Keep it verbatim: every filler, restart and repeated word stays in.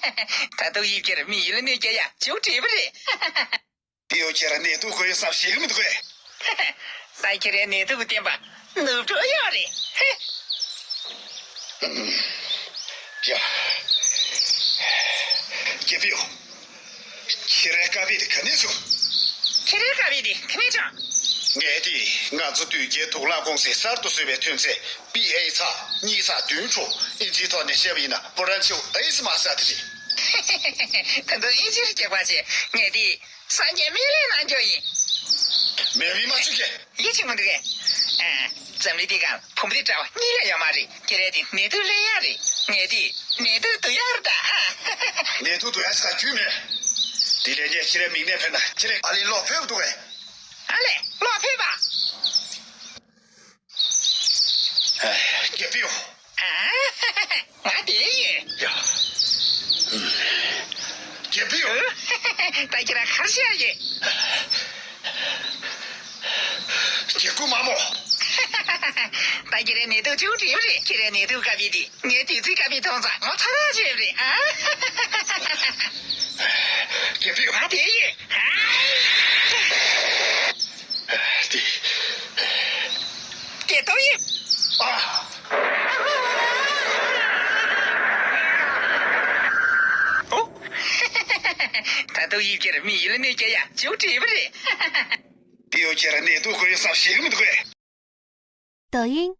ད་དུང་དབྱིབས་ཀྱི་མི་ཡུལ་ནས་རྒྱ་ཡ་ཅུང་བྲིས་པ་རེད། དེའོ་ཁྱེད་རང་ནད་དུག་གོ་ཡོད་བསམ་ཞིག་མི་འདུག་གས། ད་ཁྱེད་རའི་ནད་དུག་གི་བསྟན་པ་ནུབ་འགྲོ་ཡོད་རེད། ཧེ། ཡ། རྒྱལ་པོ། ཁྱེད་རའི་ཀ་པི་དེ་ག་ནས་བྱུང་། ཁྱེད་རའི་ཀ་པི་དེ་ག་ནས་བྱུང་། ངས་དེ་ང་ཚོ་དུས་རྒྱལ་དུག་ལག་ཀུང་སིས་གསར་དུ་བཟོས་པའི་ཐོན་རྫས་པི་ཨེ་ཚག་གཉིས་ཚག་བདུན་དྲུག་ཨིན་ཇིའི་ཐོག་ནས་བཤད་པ་ཡིན་ན་པོ་རན་ཆིའུ་ཨེ་སི་མ་ཟེར་དེ་རེད། ད་དུང་ཨིན་ཇིར་རྒྱག་པ་བྱས་ངས་དེ། སངས་རྒྱས་སྨན་བླའི་རྣལ་འབྱོར་ཡིན། མེད་མིན་མ་བཅུག་གས། ཡིད་ཆེས་མི་འདུག་གས། ཨ། འཛམ་གླིང་འདི་སྒང་བུ་མོ་འདི་འདྲ་བ་གཉིས་ལས་ཡོད་མ་རེད། ཁྱེད་རས་འདི་ནད་དུག་ལེན་ཡག་རེད། ངས་འདི་ནད་དུག་དུག་ཡག་རེད་ད། ཨ། ནད་དུག་དུག་ཡག་ཟེར་རྒྱུ་མེད། དེ་ལས་ངས་ཁྱེད་རའི་མིག་ནད་ཕན་ན་ཁྱེད་རའི་ཨ་ལི་ལོག་ཕེབས་འདུག་གས། ཨ་ལས་ལོག་ཕེབས་པ། རྒྱལ་པོ། ང་དེ་ཡིན། ཡ། རྒྱལ་པོ། ད་ཁྱེད་རང་གར་ཤར་ཡིན། རྒྱལ་པོ་མ་མོ། ད་ཁྱེད་རའི་ནད་དུག་ཅུང་འགྲིབ་རེད། ཁྱེད་རའི་ནད་དུག་བཀབ་པའི་དེ་ངའི་དུས་ཚོད་བཀབ་པའི་མཐོང་ཙང་ངོ་ཚ་ཐག་ཆོད་རེད། ཨ། རྒྱལ་པོ། ང་དེ་ཡིན། དེ། དེ་ལྟོ་ཡིན། ཨ། ཨོ། ད་དུང་དབྱིབས་ཀྱི་མི་ཡུལ་ནས་རྒྱ་ཡ་ཅུང་བྲིས་པ་རེད། དེའོ་ཁྱེད་ར་ནད་དུག་གོ་ཡོད་བསམ་ཞིག་མི་འདུག་གས། 抖音